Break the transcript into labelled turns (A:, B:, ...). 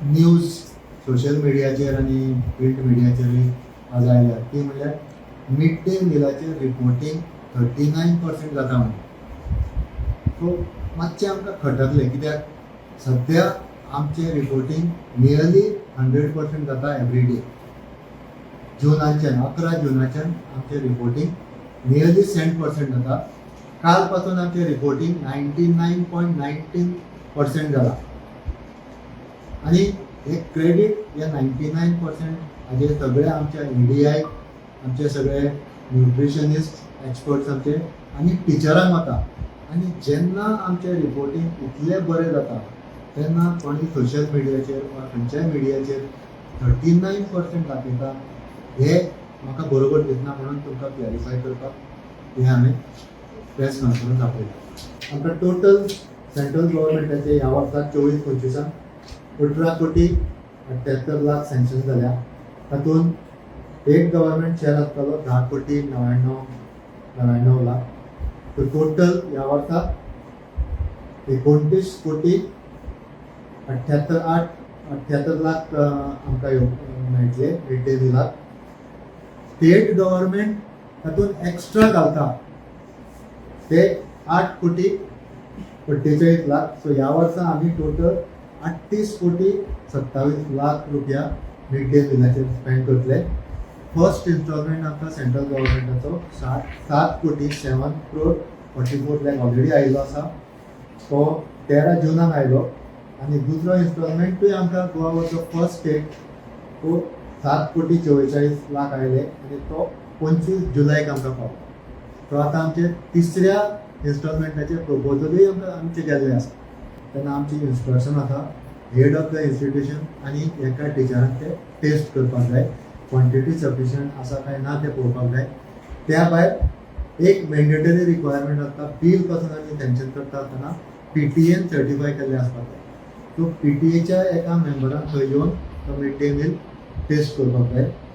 A: News social मिडियाचेर आनी print मिडियाचेरूय आज आयल्या, ती म्हणल्यार मिड डे मिलाचेर रिपोर्टींग 39% जाता म्हणून. सो मातशें आमकां खटकलें, कित्याक सद्या आमचें रिपोर्टींग नियरली 100% जाता एवरी डे. जुनाच्यान, 11 जुनाच्यान आमचें रिपोर्टींग नियरली 100% जाता. काल पासून आमचें रिपोर्टींग 99.19% जाला आनी हे क्रेडीट हे 99% हाजे सगळे आमच्या एडीआय, आमचे सगळे न्युट्रिशनिस्ट एक्सपर्ट्स आमचे आनी टिचरांक वता. आनी जेन्ना आमचें रिपोर्टींग इतलें बरें जाता, तेन्ना कोणी सोशल मिडियाचेर वा खंयच्याय मिडियाचेर 39% दाखयता, हे म्हाका बरोबर दिसना. म्हणून तुमकां क्लॅरिफाय करपाक हें हांवें प्रेस कॉन्फरन्स आपयला. आमकां टोटल सेंट्रल गव्हर्मेंटाचे ह्या वर्साक 24-25 18 कोटी 78 लाख सँक्शन जाल्या. तातूंत स्टेट गव्हर्मेंट शेअर आसतलो 10 कोटी 99 99 लाख. सो टोटल ह्या वर्साक 29 कोटी 78 8 78 लाख आमकां मेळटले मिड डे मिलाक. स्टेट गव्हर्मेंट तातूंत एक्स्ट्रा घालता ते 8 कोटी 48 लाख. सो ह्या वर्सा आमी टोटल 38 कोटी 27 लाख रुपया मिड डे मिलाचेर स्पेंड करतले. फर्स्ट इन्स्टॉलमेंट आमकां सेंट्रल गव्हर्मेंटाचो 7 कोटी, 7 क्रोर 44 लाख ऑलरेडी आयिल्लो आसा. तो 13 जुनाक आयलो आनी दुसरो इन्स्टॉलमेंटूय आमकां Goa was the first state, तो 7 कोटी 44 लाख आयले आनी तो 25 जुलयाक आमकां पावलो. सो आतां आमचे तिसऱ्या इन्स्टॉलमेंटाचे प्रपोजलूय आमकां आमचे गेल्ले आसा. तेन्ना आमची इन्स्ट्रक्शन आसा, हेड ऑफ the institution आनी एका टिचरान ते टेस्ट करपाक जाय, क्वॉन्टिटी सफिशियंट आसा काय ना तें पळोवपाक जाय. त्या भायर एक मॅन्डेटरी रिक्वायरमेंट आसता, बील पासून आमी सँक्शन करता आसतना पीटीएन सर्टिफाय केल्लें आसपाक जाय. सो पीटीएच्या एका मेंबरान थंय येवन तो मिड डे मील टेस्ट करपाक जाय.